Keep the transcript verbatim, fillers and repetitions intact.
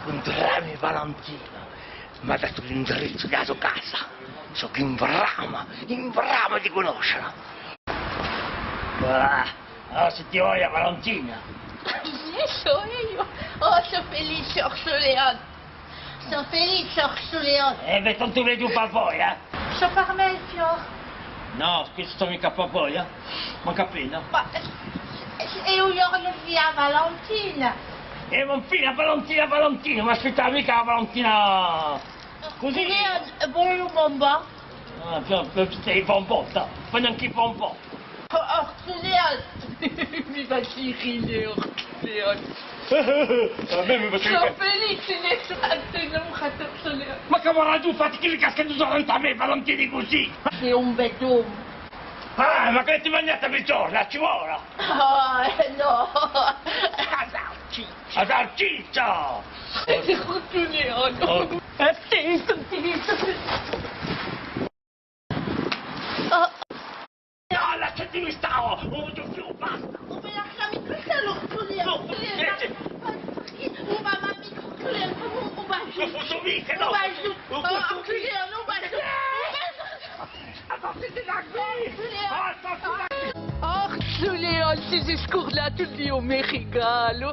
Incuntrammi Valentina, m'hà datu l'indirizzu di a so casa. Sò in brama, in brama di cunnoscela. Ah, ah, senti, o Valentina. Eiu sò eiu. Oh, sò felice, Orsu Leone. Sò felice, Orsu Leone. Eh bè, tantu vecu par voi, eh. Sò par mè, fior. Nò, questu micca par voi, eh. Mancu appena. Ma, eh, hè u ghjornu di a Valentina. Eh, ma infine, Valentina, Valentina, ma aspetta micca a Valentina. Cusì. Leone, voli un bonbon? Ah, più, più, stai bonbon, dai. Fai ancu i bonbon. Oh, oh, Leone. Mi faci ride, Leone. À mè mi faci ride. Sò felice d'esse à tè, nò, fratellu Leone. Ma chì vole tù, fatti chì casca tù davanti à mè, Valentini cusì. Sè un bell'omu. Ah, ma chì ti manghjati à mezornu, a cipolla? Ah, eh, nò. A salciccia. A salciccia! Orsu Leone. Oh. È sì, tutti, tutti. Oh. Nò, lasciatemi stà, oh, ùn vogliu più, basta. Oh, ma lasciami stà, Orsu Leone. Nò, eh, eh. Oh, mamma mia, Orsu Leone, un, un basgiu. Ùn possu micca, nò. Un basgiu. Ùn possu micca. Orsu Leone, un basgiu. Ah, ma site da quì! Ah, sò quì! Orsu Leone, ti sì scurdatu di u me rigalu.